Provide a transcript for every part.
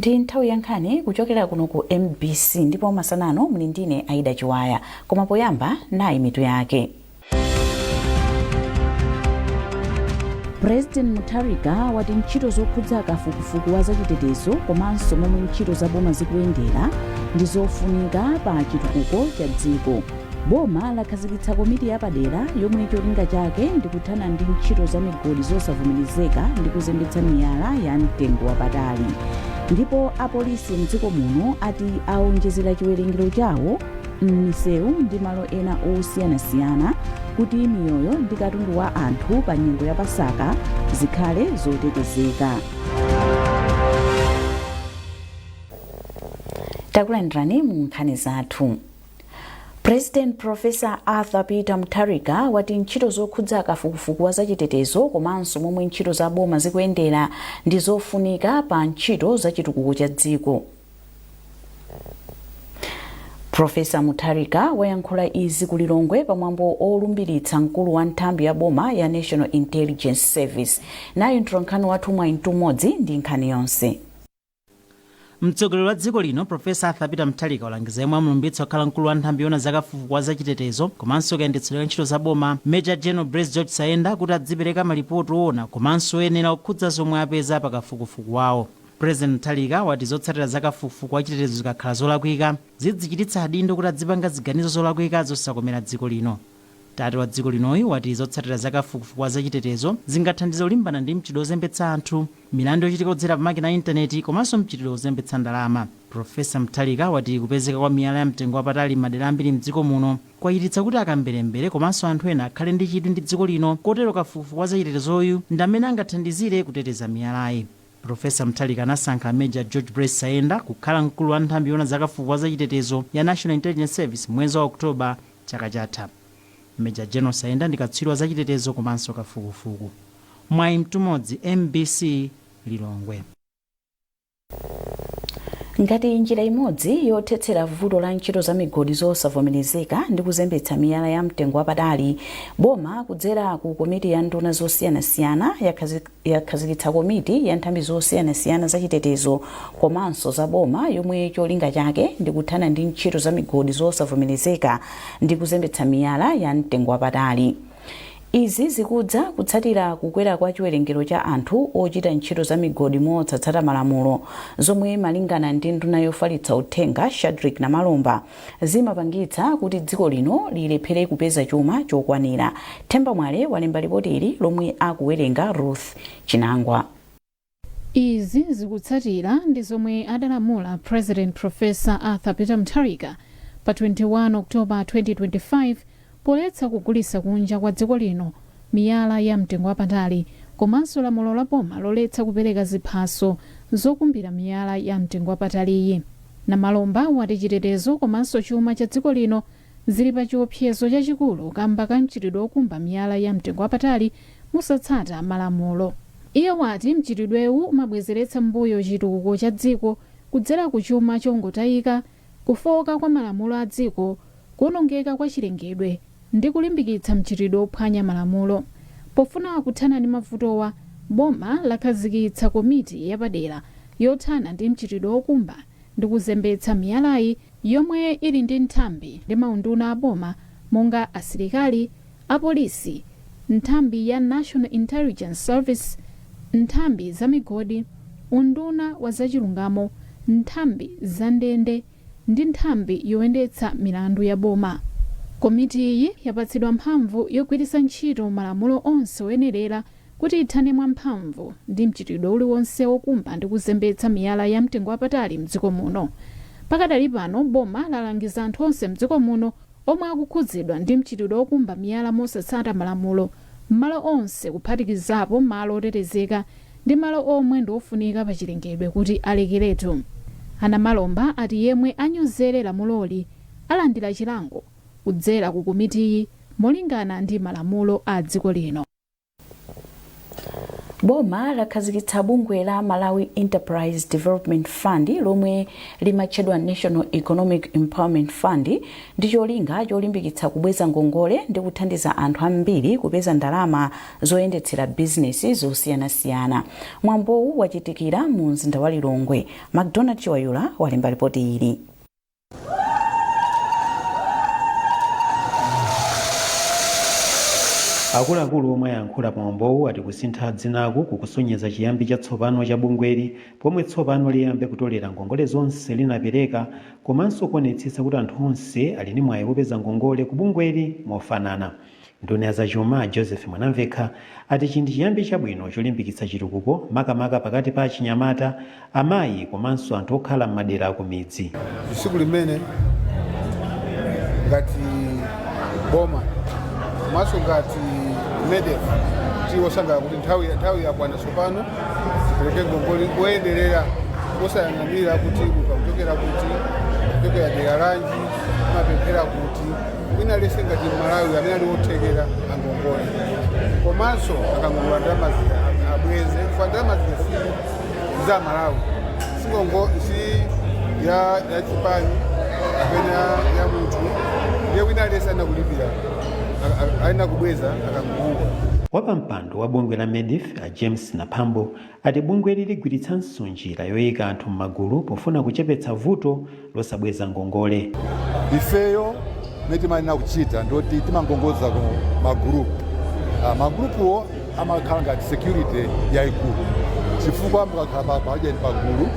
Ndi nthawi ya nkhani kuchokera kuno ku MBC, ndipo masana ano muli ndine Aida Chiwaya. Koma poyamba, nayi mitu yake. President Mutharika wati ntchito zokhudza kafukufuku wa zachitetezo komanso momwe ntchito za boma zikuyendera ndi zofunika pa chitukuko cha dziko. Boma lakhazikitsa komiti yapadera yomwe cholinga chake ndi kuthana ndi ntchito za migodi zosavomerezeka ndi kuzembetsa miyala ya mtengo wapatali. Ndipo apolisi mdziko muno ati aonjezera chiwerengero chawo m'misewu ndi malo ena osiyanasiyana kuti miyoyo ndi katundu wa anthu pa nyengo ya Pasaka zikhale zotetezeka. Takulandirani mu nkhani zathu. President Professor Arthur Peter Mutharika wati ntchito zokhudza kafukufuku wa zachitetezo komanso momwe ntchito za boma zikuyendera ndi zofunika pa ntchito za chitukuko cha dziko. Professor Mutharika wayankhula izi ku Lilongwe pamwambo olumbiritsa mkulu wa nthambi ya boma ya National Intelligence Service. Nayu mtolankhani wathu Mwayi Mtumodzi ndi nkhani yonse. Mtsogoleri wa dziko lino Professor Arthur Peter Mutharika walangiza yemwe amulumbiritsa kukhala mkulu wa nthambi yoona za kafukufuku wa zachitetezo komanso kayendetsedwe ka ntchito za boma, Major General Brace George Sayenda, kuti adzipereka malipoti oona komanso oyenera okhudza zomwe apeza pa kafukufuku wawo. President Mutharika wati zotsatira za kafukufuku wa chitetezo zikakhala zolakwika, zidzichititsa adindo kuti adzipanga ziganizo zolakwika zosakomera dziko lino. Tate wa dziko linoyu wati zotsatira za kafukufuku wa zachitetezo zingathandize kulimbana ndi mchitidwe ozembetsa anthu, milandu yochitika kudzera pa makina a intaneti komanso mchitidwe ozembetsa ndalama. Professor Mutharika wati kupezeka kwa miyala ya mtengo wapatali m'madera ambiri mdziko muno kwachititsa kuti akamberembere komanso anthu ena akhale ndi chidwi ndi dziko lino, kotero kafukufuku wa zachitetezoyu ndi amene angathandizire kuteteza miyalayi. Professor Mutharika anasankha Major George Brace Sayenda kukhala mkulu wa nthambi yoona za kafukufuku wa zachitetezo ya National Intelligence Service mwezi wa October chaka chatha. Major General Sayenda ndi katswiri wa zachitetezo komanso kafukufuku. Mwayi Mtumodzi, MBC, Lilongwe. Ngati njira imodzi yothetsera vuto la ntchito za migodi zosavomerezeka ndi kuzembetsa miyala ya mtengo wapatali, boma kudzera ku komiti ya nduna zosiyanasiyana yakhazikitsa komiti ya nthambi zosiyanasiyana za chitetezo komanso za boma yomwe cholinga chake ndi kuthana ndi ntchito za migodi zosavomerezeka ndi kuzembetsa miyala ya mtengo wapatali. Izi zikudza kutsatira kukwera kwa chiwerengero cha anthu ochita ntchito za migodi motsatsata malamulo, zomwe malingana ndi nduna yofalitsa uthenga Shadric Namalomba zimapangitsa kuti dziko lino lilephere kupeza chuma chokwanira. Themba Mwale walemba lipoti ili lomwe akuwerenga Ruth Chinangwa. Izi zikutsatira ndi zomwe adalamula President Professor Arthur Peter Mutharika pa 21 October 2025 poletsa kugulitsa kunja kwa dziko lino miyala ya mtengo wapatali komanso lamulo la boma loletsa kupereka ziphaso zokumbira miyala ya mtengo wapataliyi. Namalomba wati chitetezo komanso chuma cha dziko lino zili pa chiopsezo chachikulu kamba ka mchitidwe okumba miyala ya mtengo wapatali mosatsata malamulo. Iye wati mchitidwewu umabwezeretsa m'mbuyo chitukuko cha dziko kudzera ku chuma chongotayika, kufooka kwa malamulo a dziko, kuonongeka kwa chilengedwe ndi kulimbikitsa mchitidwe ophwanya malamulo. Pofuna kuthana ndi mavutowa, boma lakhazikitsa komiti yapadera yothana ndi mchitidwe okumba ndi kuzembetsa miyalayi yomwe ili ndi nthambi ndi maunduna a boma monga asilikali, apolisi, nthambi ya National Intelligence Service, nthambi za migodi, unduna wa zachilungamo, nthambi za ndende ndi nthambi yoyendetsa milandu ya boma. Komitiyi yapatsidwa mphamvu yogwiritsa ntchito malamulo onse oyenerera kuti ithane mwamphamvu ndi mchitidwe uliwonse wokumba ndi kuzembetsa miyala ya mtengo wapatali mdziko muno. Pakadali pano, boma lalangiza anthu onse mdziko muno omwe akukhudzidwa ndi mchitidwe wokumba miyala mosatsata malamulo m'malo onse kuphatikizapo malo otetezeka ndi malo omwe ndi ofunika pa chilengedwe kuti alekeretu. A Namalomba ati yemwe anyozere lamuloli alandira chilango kudzera ku komitiyi molingana ndi malamulo a dziko lino. Boma lakhazikitsa bungwe la Malawi Enterprise Development Fund, lomwe limatchedwa National Economic Empowerment Fund, ndi cholinga cholimbikitsa kubweza ngongole ndi kuthandiza anthu ambiri kupeza ndalama zoyendetsera bizinesi zosiyanasiyana. Mwambowu wachitikira mu mzinda wa Lilongwe. Macdonald Chiwayula walemba ripoti ili. Akuluakulu omwe ayankhula pamwambowu ati kusintha dzinaku kukusonyeza chiyambi chatsopano cha bungweli, pomwe tsopano liyambe kutolera ngongole zonse linapereka komanso kuonetsetsa kuti anthu onse ali ndi mwayi wopeza ngongole ku bungweli mofanana. Nduna ya zachuma Joseph Mwanamvekha ati ichi ndi chiyambi chabwino cholimbikitsa chitukuko, makamaka pakati pa achinyamata, amayi komanso anthu okhala m'madera akumidzi. Tsiku limene ngati boma komanso ngati MEDEF tili osangalala kuti nthawi yakwana tsopano tipereke ngongole koyenderera, osayang'anira kuti munthu akuchokera kuti, akuchokera dera lanji, amapemphera kuti. Wina aliyense ngati Malawi amene ali wothekera angongole, komanso akangongola ndalama zija abweze, chifukwa ndalama zija si za Malawi, si ya chipani kapena ya munthu. Ndiye wina aliyense ayenera kulipira, ayenera kubweza akangongola. Wapampando wa bungwe la MEDF a James Naphambo ati bungweli ligwiritsanso njira yoyika anthu m'magulu pofuna kuchepetsa vuto losabweza ngongole. Ifeyo mmene timayenera kuchita ndoti timangongoza ku magurupu. Magurupuwo amakhala ngati security yayikulu, chifukwa mukakhala pajeni pagulu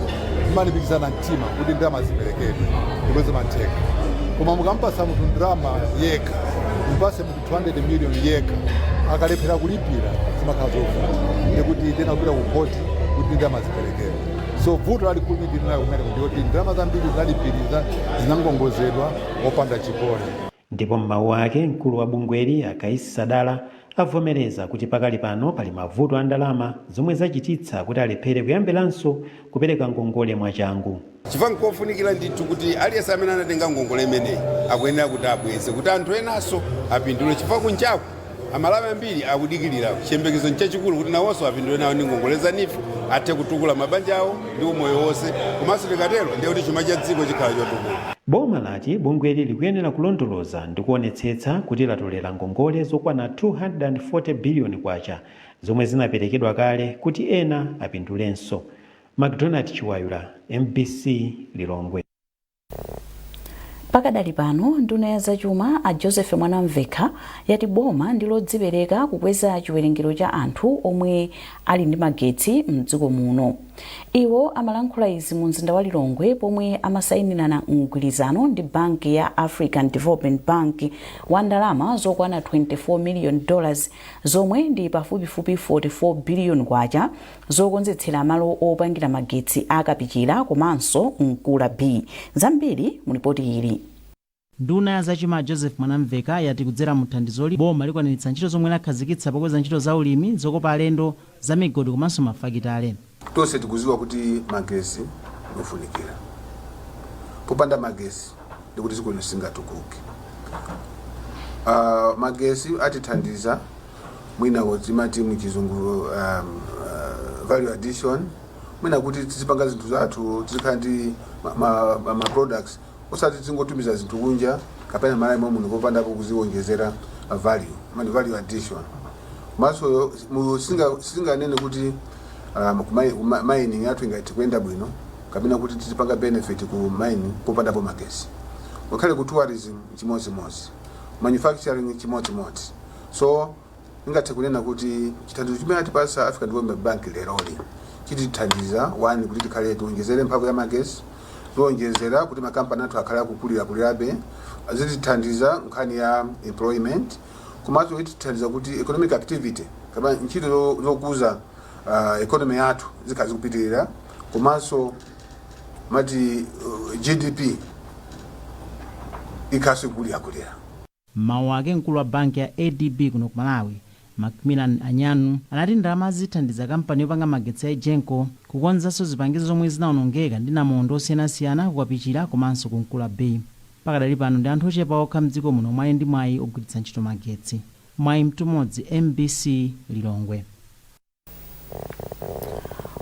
mumalimbikizana mtima kuti ndalama ziperekedwe ndipo zimatheka. Koma mukampasa munthu ndalama yekha, mupase munthu 200 million yekha, akalephera kulipira zimakhala zovuta, ndikuti tena kupita ku khoti kuti ndalama ziperekedwe. So vuto lalikulu limene tili nayo kumeneko ndiyoti ndalama zambiri zinalipiriza, zinangongozedwa opanda chikole. Ndipo m'mawu ake, mkulu wa bungweli a Kaisi Sadala avomereza kuti pakali pano pali mavuto a ndalama zomwe zachititsa kuti alephere kuyambiranso kupereka ngongole mwachangu. Chifukwa nkofunikira ndithu kuti aliyense amene anatenga ngongole imeneyi akuyenera kuti abweze, kuti anthu enanso apindule, chifukwa kunjaku Amalawi ambiri akudikirira, chiyembekezo nchachikulu kuti nawonso apindule nawo ndi ngongole za NEEF, athe kutukula mabanja awo ndi umoyo wonse. Komanso tikatero ndiye kuti chuma cha dziko chikhala chotukuka. Boma lati bungweli likuyenera kulondoloza ndi kuonetsetsa kuti latolera ngongole zokwana 240 biliyoni kwacha zomwe zinaperekedwa kale kuti ena apindulenso. Macdonald Chiwayula, MBC, Lilongwe. Pakadali pano, nduna ya zachuma a Joseph Mwanamvekha yati boma ndi lodzipereka kukweza chiwerengero cha anthu omwe ali ndi magetsi mdziko muno. Iwo amalankhula izi mu mzinda wa Lilongwe pomwe amasayinirana mgwirizano ndi banki ya African Development Bank wa ndalama zokwana 24 million dollars, zomwe ndi pafupifupi 44 billion kwacha, zokonzetsera malo opangira magetsi a Kapichira komanso Nkula B. Zambiri mu ripoti ili. Nduna ya zachuma Joseph Mwanamveka yati kudzera mu thandizoli boma likwaniritsa ntchito zomwe lakhazikitsa pokweza ntchito za ulimi, zokopa alendo, za migodi komanso mafakitale. Tonse tikuziwa kuti magesi nofunikira. Popanda magesi ndikuti dziko lino singatukuke. Magesi atithandiza mwina timati muchizungu value addition, mwina kuti tizipanga zinthu zathu, tizikhala ndi ma products, osati tingotumiza zinthu kunja kapena Malawi muno popandapo kuziwonjezera value, mani value addition. Komanso singanene kuti mining yathu ingathe kuyenda bwino kapena kuti tizipanga benefit ku mining popandapo magesi. Ngakhale ku tourism chimodzimodzi, manufacturing chimodzimodzi. So ingathe kunena kuti chithandizo chimene atipasa African Development Bank leroli chitithandiza, one, kuti tikhale tiwonjezere mphamvu ya magesi, tiwonjezera kuti makampani athu akhale akukulirakulirabe, zitithandiza nkhani ya employment, komanso itithandiza kuti economic activity kapena ntchito zokuza economy yathu zikhala zikupitirira, komanso mati GDP ikhaso ikulirakulira. M'mawu ake, mkulu wa banki ya ADB kuno ku Malawi Macmillan Anyanu anati ndalama zithandiza kampani yopanga magetsi ya EGENCO kukonzanso zipangizo zomwe zinawonongeka ndi namondwe osiyanasiyana ku Kapichira komanso ku Nkula B. Pakadali pano ndi anthu ochepa okha mdziko muno omwe ali ndi mwayi ogwiritsa ntchito magetsi. Mwayi Mtumodzi, MBC, Lilongwe.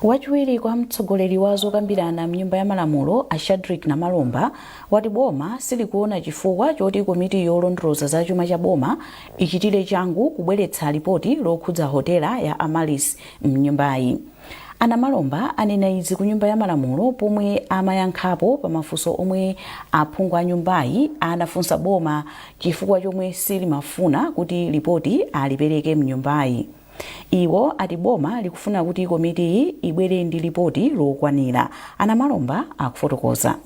Wachiwiri kwa mtsogoleri wa zokambirana mnyumba ya malamulo, a Shadrick Namalomba, wati boma silikuona chifukwa choti komiti yolondoloza za chuma cha boma ichitire changu kubweretsa lipoti lokhudza hotela ya Amaryllis mnyumbayi. Anamalomba anena izi ku nyumba ya malamulo pomwe amayankhapo pa mafunso omwe aphungu a nyumbayi anafunsa boma chifukwa chomwe silimafuna kuti lipoti alipereke mnyumbayi. Iwo ati boma likufuna kuti komitiyi ibwere ndi lipoti lokwanira. Anamalomba akufotokoza.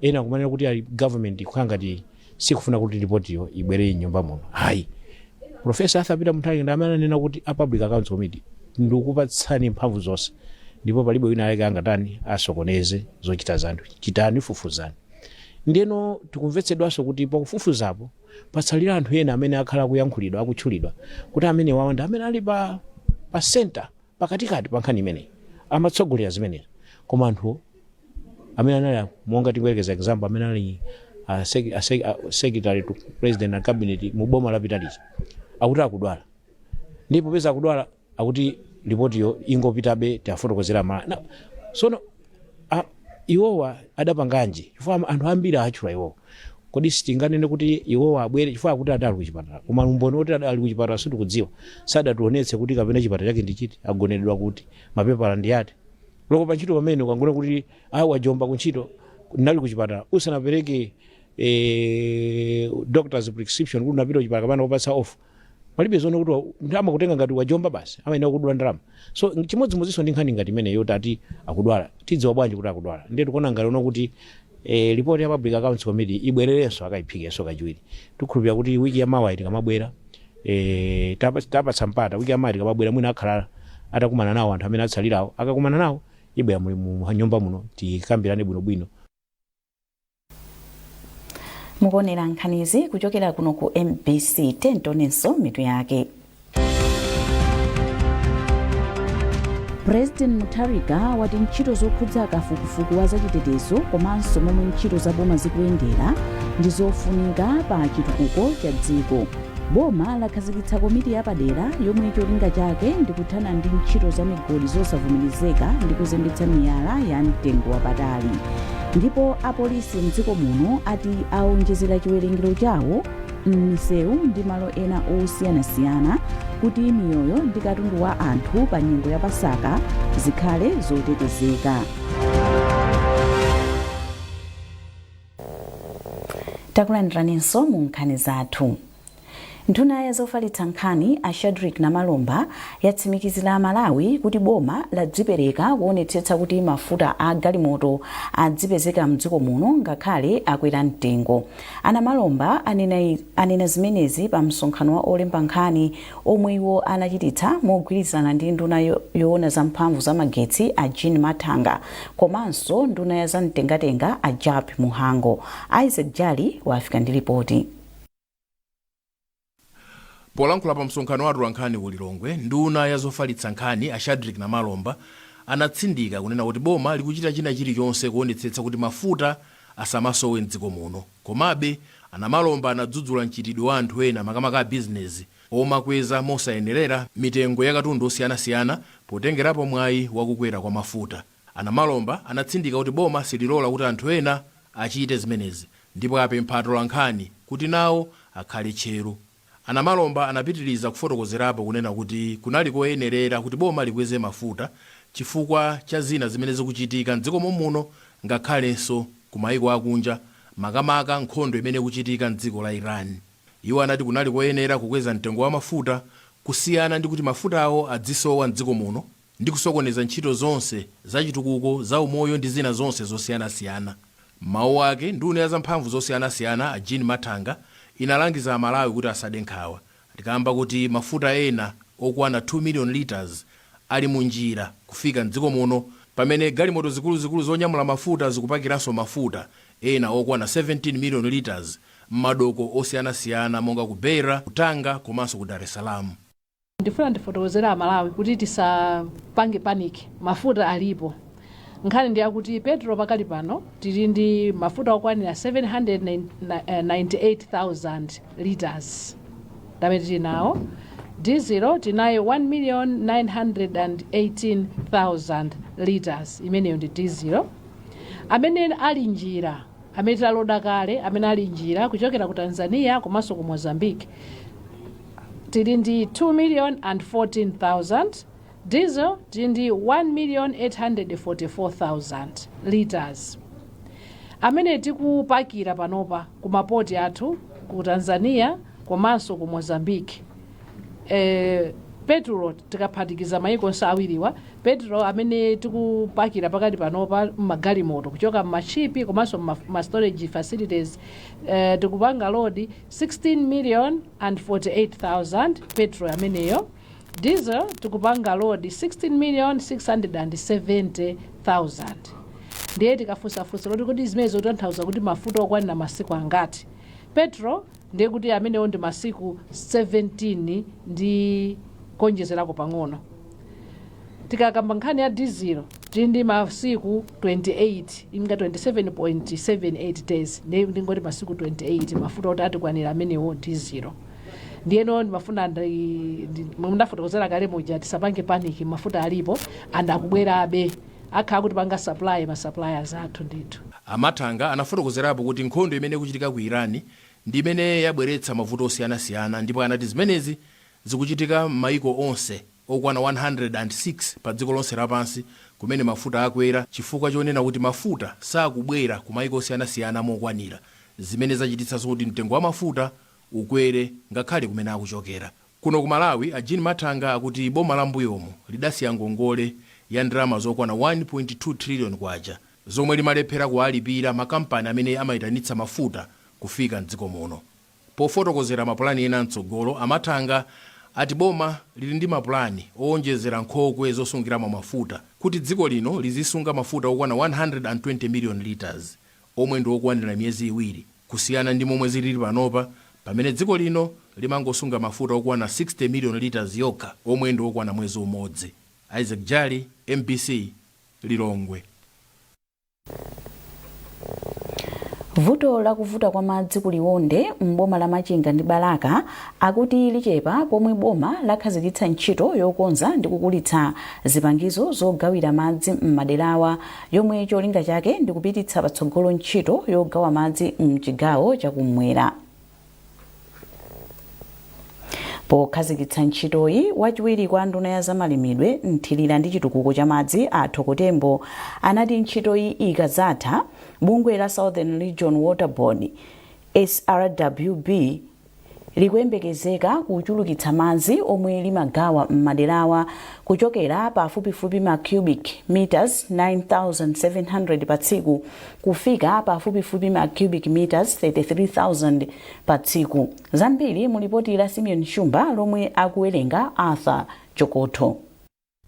Ena kumanena kuti ali government kukhala ngati sikufuna kuti ripotiyo ibwere m'nyumba muno. Hayi, Professor Arthur Peter Mutharika ndi amene ananena kuti a Public Accounts Committee, ndikupatsani mphamvu zonse ndipo palibe wina aleke angatani asokoneze zochita zanthu, chitani, fufuzani. Ndiyeno tikumvetsedwanso kuti pakufufuzapo patsalira anthu ena amene akhala akuyankhulidwa, akutchulidwa kuti amene wawo ndi amene ali pa center, pakatikati pa nkhani imeneyi, amatsogolera zimenezi. Koma anthu amene anali, monga tingoyerekeza example, amene ali secretary to president and cabinet mu boma lapita lija, akuti akudwala, ndipo peza akudwala akuti ripotiyo ingopitabe, tiafotokozera mala na. Sono iwowa adapanganji? Chifukwa anthu ambiri atchula iwowa, kodi sitinganene kuti iwowa abwere? Chifukwa akuti adali kuchipatala, koma umboni woti ali kuchipatala sitikudziwa, sadationetse kuti kapena chipatala chake ndi chiti, agonedwa kuti, mapepala ndi ati. Loko pa ntchito pamene ukangona kuti a wajomba kuntchito, ndinali kuchipatala, usanapereke doctor's prescription kuti unapita kuchipatala kapena kupatsa off, palibe zone kuti amakutenga ngati wajomba basi, amayenera kudula ndalama. So chimodzimodzinso ndi nkhani ngati imeneyo yoti ati akudwala, tidziwa bwanji kuti akudwala? Ndiye tikuona ngati uno kuti ripoti ya Public Accounts Committee ibwererenso, akayiphikenso kachiwiri. Tikhulupirira kuti wiki yamawa tikamabwera, tapatsa mpata, wiki yamawa tikamabwera mwina akhala atakumana nawo anthu amene atsalirawo. Akakumana nawo, ibwera muli mu nyumba muno, tikambirane bwinobwino. Mukuonera nkhanizi kuchokera kuno ku MBC. Tentonenso mitu yake. President Mutharika wati ntchito zokhudza kafukufuku wa zachitetezo komanso momwe ntchito za boma zikuyendera ndi zofunika pa chitukuko cha dziko. Boma lakhazikitsa komiti yapadera yomwe cholinga chake ndi kuthana ndi ntchito za migodi zosavomerezeka ndi kuzembetsa miyala ya mtengo wapatali. Ndipo apolisi mdziko muno ati aonjezera chiwerengero chawo m'misewu ndi malo ena osiyanasiyana kuti miyoyo ndi katundu wa anthu pa nyengo ya Pasaka zikhale zotetezeka. Takulandiraninso mu nkhani zathu. Nduna ya zofalitsa nkhani, a Shadrick Namalomba, yatsimikizira Amalawi kuti boma ladzipereka kuonetsetsa kuti mafuta a galimoto adzipezeka mdziko muno ngakhale akwera mtengo. A Namalomba anena zimenezi pa msonkhano wa olemba nkhani omwe iwo anachititsa mogwirizana ndi nduna yoona za mphamvu za magetsi, a Jean Mathanga, komanso nduna ya zamtengatenga, a Jappie Mhango. Isaac Jali wafika ndi ripoti. Polankhula pa msonkhano wa atolankhani ku Lilongwe, nduna ya zofalitsa nkhani, a Shadrick Namalomba, anatsindika kunena kuti boma likuchita china chilichonse kuonetsetsa kuti mafuta asamasowe mdziko muno. Komabe, a Namalomba anadzudzula mchitidwe wa anthu ena, makamaka a bizinezi, omakweza mosayenerera mitengo ya katundu osiyanasiyana potengerapo mwayi wa kukwera kwa mafuta. A Namalomba anatsindika kuti boma sililola kuti anthu ena achite zimenezi ndipo apempha atolankhani kuti nawo akhale tcheru. A Namalomba anapitiliza kufotokozerapo kunena kuti kunali koyenerera kuti boma likweze mafuta chifukwa cha zina zimene zikuchitika mdziko mommuno ngakhalenso ku maiko akunja, makamaka nkhondo imene ikuchitika mdziko la Iran. Iwo anati kunali koyenera kukweza mtengo wa mafuta kusiyana ndi kuti mafutawo adzisowa mdziko muno ndi kusokoneza ntchito zonse za chitukuko, za umoyo ndi zina zonse zosiyanasiyana. M'mawu ake, nduna ya zamphamvu zosiyanasiyana a Jean Mathanga inalangiza Amalawi kuti asade nkhawa kamba kuti mafuta ena okwana 2 million litres ali munjira kufika m'dziko muno pamene galimoto zikuluzikulu zonyamula mafuta zikupakiranso mafuta ena okwana 17 million litres m'madoko osiyanasiyana monga ku Beira, ku Tanga komanso ku Dar es Salaam. Ndifuna ndifotokozere Amalawi kuti tisapange panic, mafuta alipo. Nkhani ndi yakuti petrol pakali pano tili ndi mafuta okwanira 798,000 liters ndamene tili nawo. Diesel tinayo 1,918,000 liters, imeneyo ndi diesel. Amene ali njira, amene taloda kale, amene ali njira kuchokera ku Tanzania komanso ku Mozambique, tili ndi 2,014,000. Diesel tili ndi 1,844,000 liters. Amene tikupakira panopa ku mapoti athu ku Tanzania komanso ku Mozambique, petrol tikaphatikiza mayiko onse awiriwa, petrol amene tikupakira pakati panopa mmagalimoto kuchoka mmashipi komanso ma storage facilities, tikupanga load 16 million and 48,000 petrol ameneyo. Diesel tikupanga load 16 million 670,000. Ndiye tikafunsafunsa loti kuti zimene zotanthauza kuti mafuta okwanira masiku angati, petrol ndiye kuti amenewo ndi masiku 17 ndi kuonjezerako pang'ono. Tikakamba nkhani ya diesel, tili ndi masiku 28, inga 27.78 days, ndiye ndingoti masiku 28 mafuta oti atikwanira amenewo diesel. Ndiyeno ndimafuna mundafotokozera kale muja, tisapange panic, mafuta alipo and akubwerabe, akhala kuti panga supply ma suppliers athu ndithu. Amathanga anafotokozerapo kuti nkhondo imene ikuchitika ku Irani ndi imene yabweretsa mavuto osiyanasiyana, ndipo anati zimenezi zikuchitika m'mayiko onse okwana 106 pa dziko lonse lapansi kumene mafuta akwera, chifukwa chonena kuti mafuta sakubwera ku mayiko osiyanasiyana mokwanira, zimene zachititsanso kuti mtengo wa mafuta ukwere ngakhale kumene akuchokera. Kuno ku Malawi, a Jean Mathanga akuti boma la mbuyomu lidasiya ngongole ya ndalama zokwana 1.2 trillion kwacha zomwe limalephera kuwalipira makampani amene amayitanitsa mafuta kufika mdziko muno. Pofotokozera mapulani ena mtsogolo, Amathanga ati boma lili ndi mapulani owonjezera nkhokwe zosungiramo mafuta kuti dziko lino lizisunga mafuta okwana 120 million liters, omwe ndi okwanira miyezi 2, kusiyana ndi momwe zilili panopa pamene dziko lino limangosunga mafuta okwana 60 million liters yokha, omwe ndi okwana mwezi umodzi. Isaac Jali, MBC, Lilongwe. Vuto lakuvuta kwa madzi ku Liwonde m'boma la Machinga ndi Balaka akuti lichepa pomwe boma lakhazikitsa ntchito yokonza ndi kukulitsa zipangizo zogawira madzi m'maderawa, yomwe cholinga chake ndi kupititsa patsogolo ntchito yogawa madzi mchigawo chakumwera. Pokhazikitsa ntchitoyi, wachiwiri kwa nduna ya zamalimidwe, mthirira ndi chitukuko cha madzi a Thoko Tembo anati ntchitoyi ikadzatha, bungwe la Southern Region Water Board, SRWB, likuyembekezeka kuchulukitsa madzi omwe limagawa m'maderawa kuchokera pafupifupi ma cubic meters 9,700 pa tsiku kufika pafupifupi ma cubic meters 33,000 pa tsiku. Zambiri mu lipoti la Simeon Shumba lomwe akuwerenga Arthur Chokotho.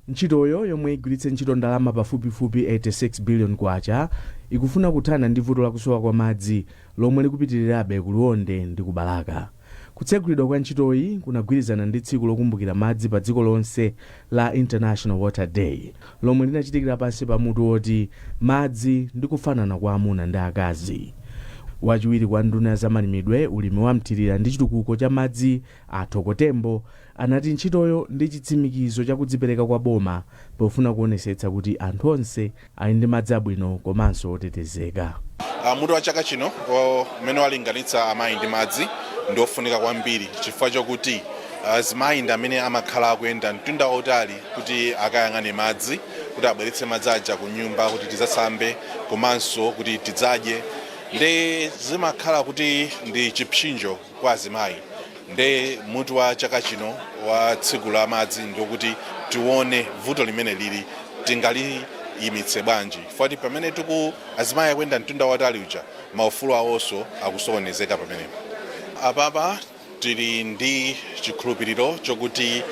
Ntchitoyo, yomwe igwiritse ntchito ndalama pafupifupi 86 billion kwacha, ikufuna kuthana ndi vuto lakusowa kwa madzi lomwe likupitirirabe ku Liwonde ndi ku Balaka. Kutsegulidwa kwa ntchitoyi kunagwirizana ndi tsiku lokumbukira madzi pa dziko lonse la International Water Day, lomwe linachitikira pansi pa mutu woti Madzi ndi kufanana kwa amuna ndi akazi. Wachiwiri kwa nduna ya zamalimidwe, ulimi wa mthirira ndi chitukuko cha madzi a Thoko Tembo anati ntchitoyo ndi chitsimikizo cha kudzipereka kwa boma pofuna kuonesetsa kuti anthu onse ali ndi madzi abwino komanso otetezeka. Mutu wa chaka chino umene walinganitsa amayi ndi madzi ndi ofunika kwambiri chifukwa chokuti azimayi ndi amene amakhala akuyenda mtunda wautali kuti akayang'ane madzi, kuti abweretse madzi aja ku nyumba kuti tidzasambe komanso kuti tidzadye, ndi zimakhala kuti ndi chipsinjo kwa azimayi. Nde mutu wa chaka chino wa tsiku la madzi ndiokuti tione vuto limene lili tingaliyimitse bwanji, chifukwa pamene tiku azimayi akuyenda mtunda wautali uja, maufulu awonso akusokonezeka pamenepo. Apapa tili ndi chikhulupiriro chokuti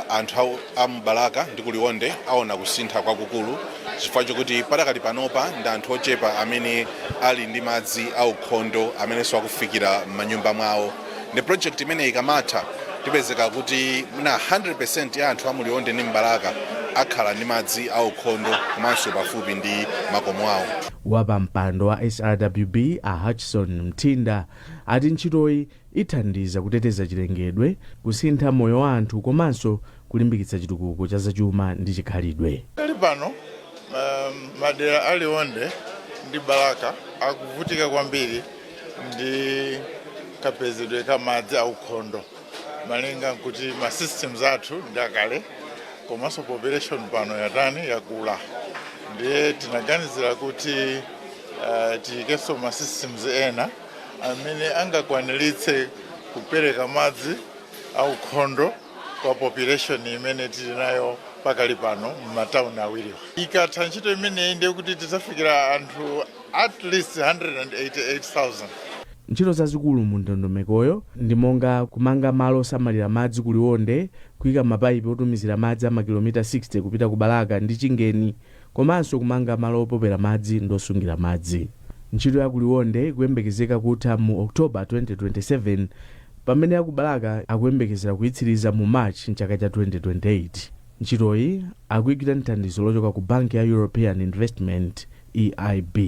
anthu a m'Balaka ndi ku Liwonde aona kusintha kwakukulu, chifukwa chokuti patakali panopa ndi anthu ochepa amene ali ndi madzi aukhondo amenenso akufikira m'manyumba mwawo. Ndi project imene ikamatha tipezeka kuti muna 100% ya anthu a mu Liwonde ndi m'Balaka akhala ndi madzi aukhondo komanso pafupi ndi makomo awo. Wapampando wa SRWB a Hutchison Mthinda ati ntchitoyi ithandiza kuteteza chilengedwe, kusintha moyo wa anthu komanso kulimbikitsa chitukuko cha zachuma ndi chikhalidwe. Tali pano madera a Liwonde ndi Balaka akuvutika kwambiri ndi kapezedwe ka madzi aukhondo, malinga nkuti ma systems athu ndi akale komanso population pano yatani, yakula. Ndiye tinaganizira kuti tiyikenso ma systems ena amene angakwaniritse kupereka madzi aukhondo kwa population imene tili nayo pakali pano m'matawuni awiriwa. Ikatha ntchito imeneyi, ndiye kuti tidzafikira anthu at least 188,000. Ntchito zazikulu mu ndondomekoyo ndi monga kumanga malo osamalira madzi ku Liwonde, kuyika mapayipi otumizira madzi a makilomita 60 kupita ku Balaka ndi Chingeni, komanso kumanga malo opopera madzi ndi osungira madzi. Ntchito ya ku Liwonde ikuyembekezeka kutha mu Oktoba 2027, pamene ya ku Balaka akuyembekezera kuyitsiriza mu March mchaka cha 2028. Ntchitoyi akuyigwira ndi thandizo lochoka ku banki ya European Investment, EIB.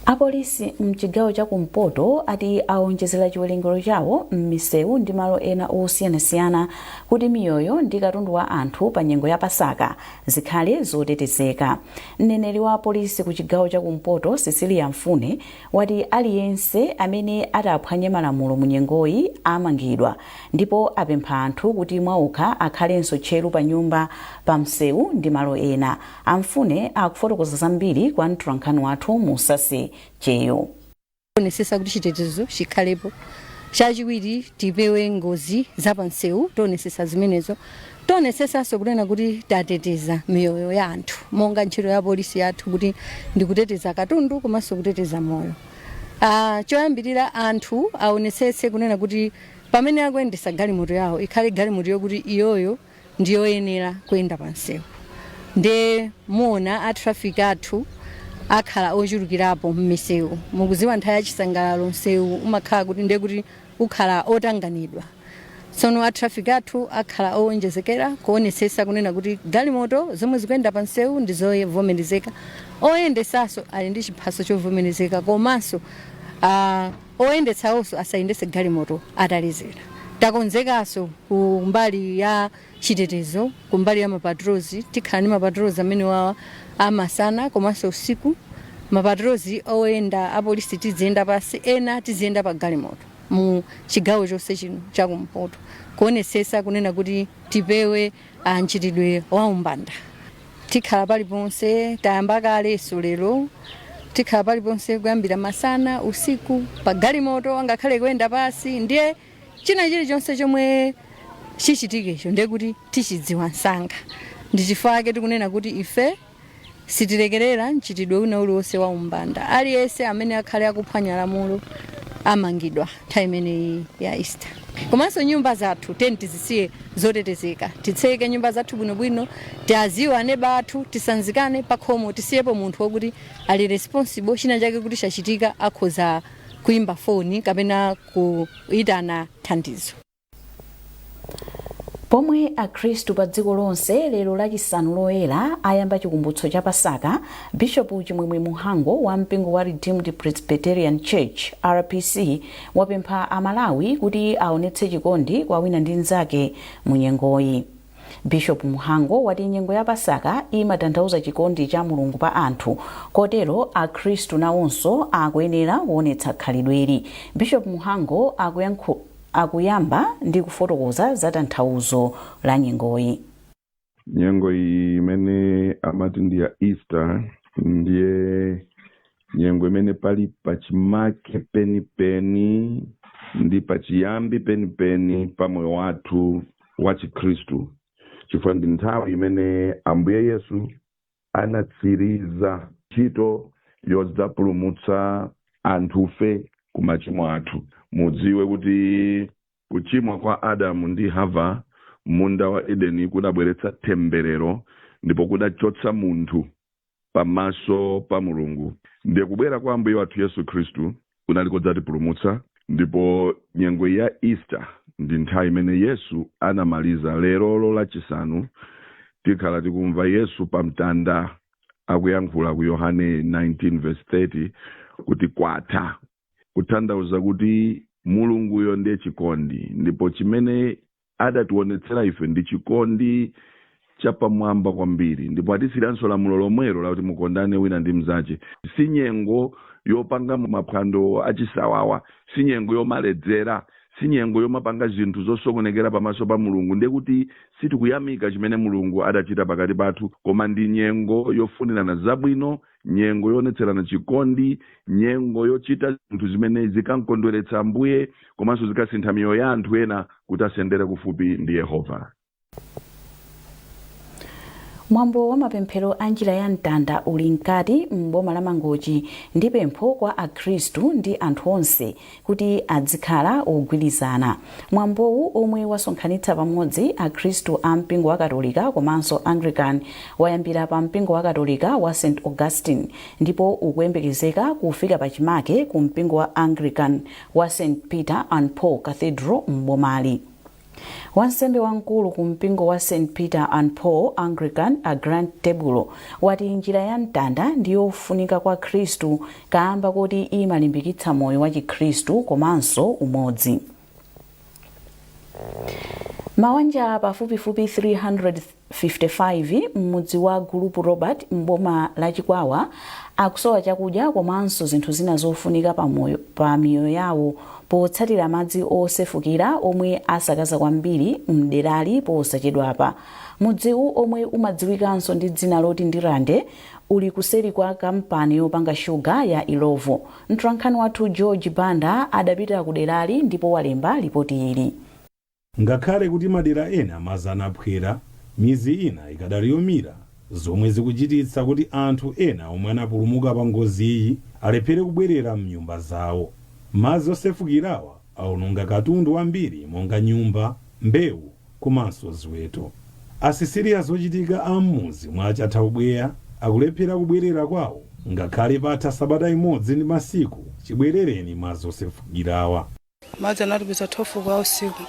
Apolisi mchigawo cha kumpoto ati awonjezera chiwerengero chawo m'misewu ndi malo ena osiyanasiyana kuti miyoyo ndi katundu wa anthu pa nyengo ya Pasaka zikhale zotetezeka. Mneneri wa apolisi ku chigawo cha kumpoto, Cecilia Mfune, wati aliyense amene ataphwanye malamulo mu nyengoyi amangidwa, ndipo apempha anthu kuti mwaokha akhalenso tcheru pa nyumba, pa msewu ndi malo ena. A Mfune akufotokoza zambiri kwa mtolankhani wathu Musase Cheyo. Tionesesa kuti chitetezo chikhalepo. Chachiwiri, tipewe ngozi zapamsewu, tionesesa zimenezo. Tionesesanso kunena kuti tateteza miyoyo ya anthu monga ntchito ya polisi yathu kuti ndikuteteza katundu komanso kuteteza moyo. Choyambirira, anthu aonesese kunena kuti pamene akuyendesa galimoto yawo, ikhale galimoto yokuti iyoyo ndiyoyenera kuyenda pamsewu. Nde muona a traffic athu akhala ochulukirapo m'misewu. Mukuziwa nthawi yachisangalalo msewu umakhala kuti ndiye kuti ukhala otanganidwa. Tsono a traffic athu akhala owonjezekera kuonesesa kunena kuti galimoto zomwe zikuyenda pa msewu ndi zovomerezeka, oyendesanso ali ndi chiphaso chovomerezeka, komanso oyendetsawonso asayendese galimoto atalezera. Takonzekanso ku mbali ya chitetezo, kumbali ya mapatrols. Tikhala ndi mapatrols amene wawa amasana komanso usiku, mapatrols oyenda apolisi tiziyenda pasi, ena tiziyenda pa galimoto mu chigawo chonse chino chakumpoto, kuonesesa kunena kuti tipewe mchitidwe wa umbanda. Tikhala paliponse, tayamba kalenso lero. Tikhala paliponse kuyambira masana, usiku, pa galimoto, angakhale kuyenda pasi. Ndiye china chilichonse chomwe chichitikecho ndiye kuti tichidziwa msanga. Ndi chifukwa tikunena kuti ife sitilekerera mchitidwe wina uliwonse wa umbanda. Aliyense amene akhale akuphwanya lamulo amangidwa nthawi imeneyi ya Easter. Komanso nyumba zathu teni tizisiye zotetezeka, titseke nyumba zathu bwinobwino, tiaziwe aneba athu, tisanzikane pakhomo, tisiyepo munthu wokuti ali responsible, china chake kuti chachitika akhoza kuimba foni kapena kuitana thandizo. Pomwe Akhristu pa dziko lonse lero Lachisanu Loyera ayamba chikumbutso cha Pasaka, Bishopu Chimwemwe Muhango wa mpingo wa Redeemed Presbyterian Church, RPC, wapempha Amalawi kuti aonetse chikondi kwa wina ndi mnzake mu nyengoyi. Bishop Muhango wati nyengo ya Pasaka imatanthauza chikondi cha Mulungu pa anthu, kotero Akhristu nawonso akuyenera kuonetsa khalidweli. Bishop Muhango akuyamba ndi kufotokoza za tanthauzo la nyengoyi. Nyengo iyi imene amati ndi ya Easter ndiye nyengo imene pali pachimake penipeni ndi pachiyambi penipeni pa moyo wathu wa Chikhristu, chifukwa ndi nthawi imene Ambuye Yesu anatsiriza ntchito yodzapulumutsa anthufe ku machimo athu. Mudziwe kuti kuchimwa kwa Adamu ndi Hava munda wa Edeni kudabweretsa temberero ndipo kudachotsa munthu pamaso pa Mulungu. Ndiye kubwera kwa Ambuye wathu Yesu Khristu kunali kodzatipulumutsa, ndipo nyengo ya Easter Ndi nthawi imene Yesu anamaliza. Lerolo Lachisanu tikhala tikumva Yesu pamtanda akuyankhula ku Yohane 19 verse 30 kuti kwatha, kutanthauza kuti Mulunguyo ndiye chikondi, ndipo chimene adationetsera ife ndi chikondi chapamwamba kwambiri, ndipo atisiyiranso lamulo lomwelo lakuti mukondane wina ndi mzace. Si nyengo yopanga maphwando achisawawa, si nyengo yomaledzera, si nyengo yomapanga zinthu zosokonekera pamaso pa Mulungu, ndiye kuti sitikuyamika chimene Mulungu adachita pakati pathu, koma ndi nyengo yofunirana zabwino, nyengo yoonetserana chikondi, nyengo yochita zinthu zimene zikankondweretsa Ambuye komanso zikasintha miyoyo ya anthu ena kuti asendere kufupi ndi Yehova. Mwambo wa mapemphero a njira ya mtanda uli mkati m'boma la Mangochi ndi pempho kwa Akhristu ndi anthu onse kuti adzikhala ogwirizana. Mwambowu, omwe wasonkhanitsa pamodzi Akhristu a mpingo wa Katolika komanso Anglican, wayambira pa mpingo wa Katolika wa St Augustine ndipo ukuyembekezeka kufika pachimake ku mpingo wa Anglican wa St Peter and Paul Cathedral m'bomali. Wansembe wamkulu ku mpingo wa St Peter and Paul Anglican, a Grant Tebulo, wati njira ya mtanda ndiyofunika kwa Khristu kamba kuti imalimbikitsa moyo wa Chikhristu komanso umodzi. Mawanja pafupifupi 355 m'mudzi wa Gulupu Robert m'boma la Chikwawa akusowa chakudya komanso zinthu zina zofunika pa miyoyo yawo potsatira madzi osefukira omwe asakaza kwambiri mderali posachedwapa. Mudziwu, omwe umadziwikanso ndi dzina loti Ndirande, uli kuseri kwa kampani yopanga shuga ya Illovo. Mtolankhani wathu George Banda adapita ku derali ndipo walemba lipoti ili. Ngakhale kuti madera ena madzi anaphwera, midzi ina ikadali yomira, zomwe zikuchititsa kuti anthu ena omwe anapulumuka pa ngoziyi alephere kubwerera mnyumba zawo. Madzi osefukirawa awononga katundu wambiri monga nyumba, mbewu komanso ziweto. Asisiria zochitika a m'mudzi mwa Chathaubweya akulephera kubwerera kwawo ngakhale patha sabata imodzi ndi masiku chibwerereni madzi osefukirawa. Madzi anatipeza 12 kwa usiku,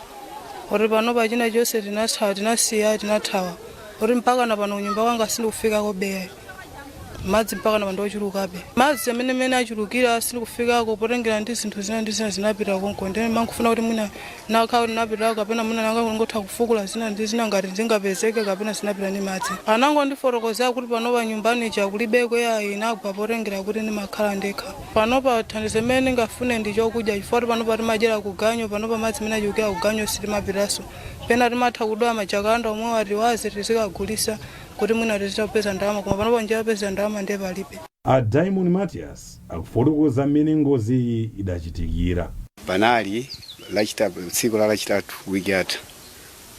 oti pano pachina chonse tinathawa, tinasiya, tinathawa, oti mpaka na pano kunyumba kwanga sindikufikako beya. Madzi mpaka na ndochulukabe, madzi amene mene achulukira sindikufikako potengera ndi zinthu zina ndi zina zinapita konko. Ndiye mangofuna kuti mwina nakhala kuti napitako kapena mwina nangangotha kufukula zina ndi zina ngati zingapezeke kapena zinapita ndi madzi. Anangondifotokozera kuti pano pa nyumbani chakulibeko yayi, inagwa potengera kuti ndimakhala ndekha. Panopa thandizo imene ndingafune ndi chokudya, chifukwa kuti panopa timadyera kuganyo. Panopa madzi amene achulukira kuganyo sitimapitaso. Pena timatha kudola majakalanda omwe atiwaze tizikagulisa kuti mwina tizitha kupeza ndalama, koma panopa njira yopeza ndalama ndiye palibe. A Diamond Matias akufotokoza mmene ngoziyi idachitikira. Panali Lachitatu, tsiku la Lachitatu wiki yatha,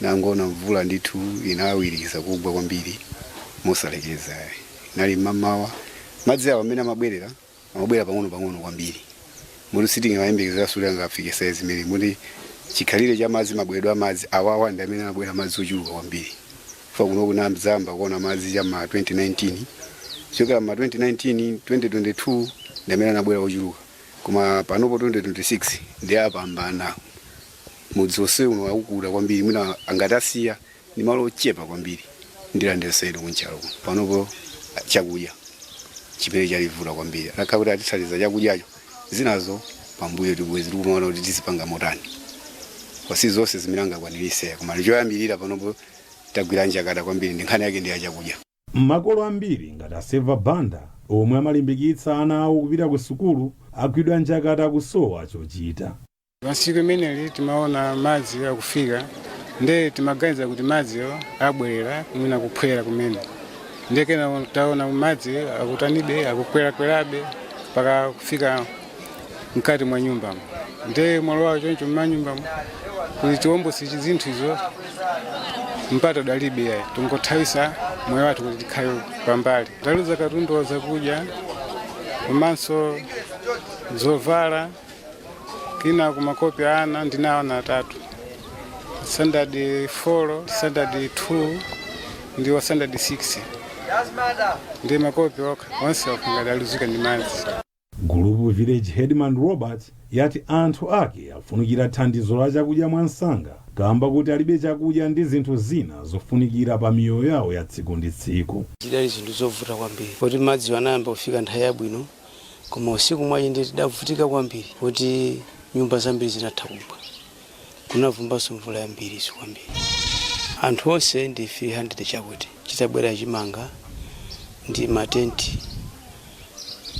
nangona mvula ndithu inawirikiza kugwa kwambiri mosalekeza. Inali mmamawa. Madzi awo amene amabwerera amabwera pang'ono pang'ono kwambiri, moti sitingamayembekezera kuti angafike size imene, moti chikhalire cha madzi, mabweredwe a madzi awawa ndi amene amabwera madzi ochuluka kwambiri. Fa kuno kunadzamba kuona madzi cha ma 2019, kuchokera ma 2019, 2022 ndi amene anabwera ochuluka, koma panopo 2026 ndi apambana. Mudzi wonse uno akukula kwambiri, mwina angati asiya ndi malo ochepa kwambiri. Ndirande side kunchalo kuno panopo chakudya chimene chalivuta kwambiri. Akakhala kuti atithandiza chakudyacho, zinazo pambuyo tibwezi tikumaona kuti tizipanga motani, kwa si zonse zimene angakwanirise, koma choyambirira panopo tagwira njakata kwambiri ndi nkhani yake ndi ya chakudya. Makolo ambiri ngati Aseva Banda omwe amalimbikitsa ana awo kupita ku sukulu agwidwa njakata kusowa chochita. Masiku imeneli timaona madzi akufika, nde timaganiza kuti madziwo abwerera mwina kuphwera kumene, nde kena taona madzi akutanibe, akukwerakwerabe mpaka kufika mkati mwa nyumbamo. Nde mwalowa choncho mmanyumbamo kuti tiwombose zinthu izo, mpata udalibe yayi, tungothawisa moyo wathu kuti tikhale pambali. Taluza katundu wa zakudya komanso zovala, kina kumakopi ana ndinaona atatu, standard 4, standard 2 ndi wa standard 6, ndi makopi okha onse okha ngati aluzika ndi madzi. Gulupu Village Headman Robert yati anthu ake afunikira thandizo la chakudya mwansanga kamba kuti alibe chakudya ndi zinthu zina zofunikira pa miyoyo yawo ya tsiku ndi tsiku. Zidali zinthu zovuta kwambiri poti madziwo anayamba kufika nthawi yabwino, koma usiku mwachi ndi tidavutika kwambiri kuti nyumba zambiri zinatha kugwa. Kunavumbanso mvula yambiri kwambiri. Anthu onse ndi 300 chakuti chitabwera chimanga ndi matenti,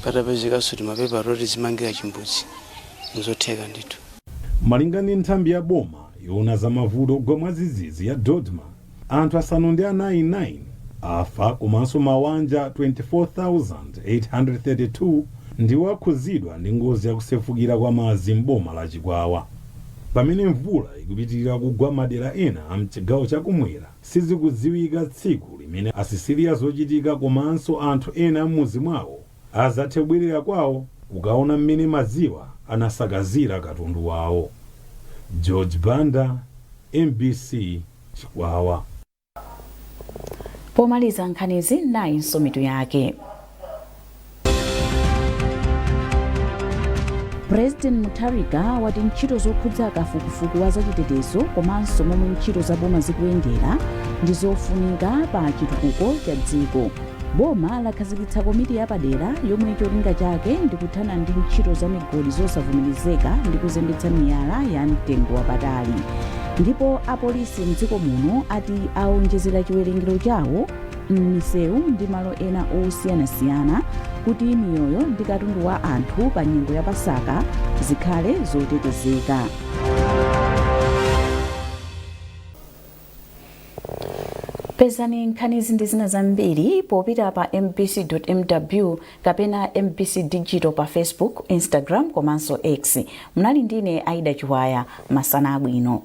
patapezekanso timapepa toti zimangira chimbudzi, nzotheka ndithu. Malinga ndi nthambi ya boma yoona za mavuto ogwa mwadzidzidzi ya DoDMA, anthu 9 afa komanso mawanja 24,832 ndiwo akhuzidwa ndi ngozi yakusefukira kwa madzi m'boma la Chikwawa. Pamene mvula ikupitirira kugwa madera ena a mchigawo chakumwera, sizikudziwika tsiku limene asisiriya zochitika komanso anthu ena m'mudzi mwawo azathe kubwerera kwawo kukaona mmene madziwa anasakazira katundu wawo. George Banda, MBC, Chikwawa. Pomaliza nkhanizi, nayinso mitu yake. President Mutharika wati ntchito zokhudza kafukufuku wa zachitetezo komanso momwe ntchito za boma zikuyendera ndi zofunika pa chitukuko cha dziko. Boma lakhazikitsa komiti yapadera yomwe cholinga chake ndi kuthana ndi ntchito za migodi zosavomerezeka ndi kuzembetsa miyala ya mtengo wapatali. Ndipo apolisi mdziko muno ati aonjezera chiwerengero chawo m'misewu ndi malo ena osiyanasiyana kuti miyoyo ndi katundu wa anthu pa nyengo ya Pasaka zikhale zotetezeka. Pezani nkhanizi ndi zina zambiri popita pa mbc.mw kapena MBC Digital pa Facebook, Instagram komanso X. Munali ndine Aida Chiwaya. Masana abwino.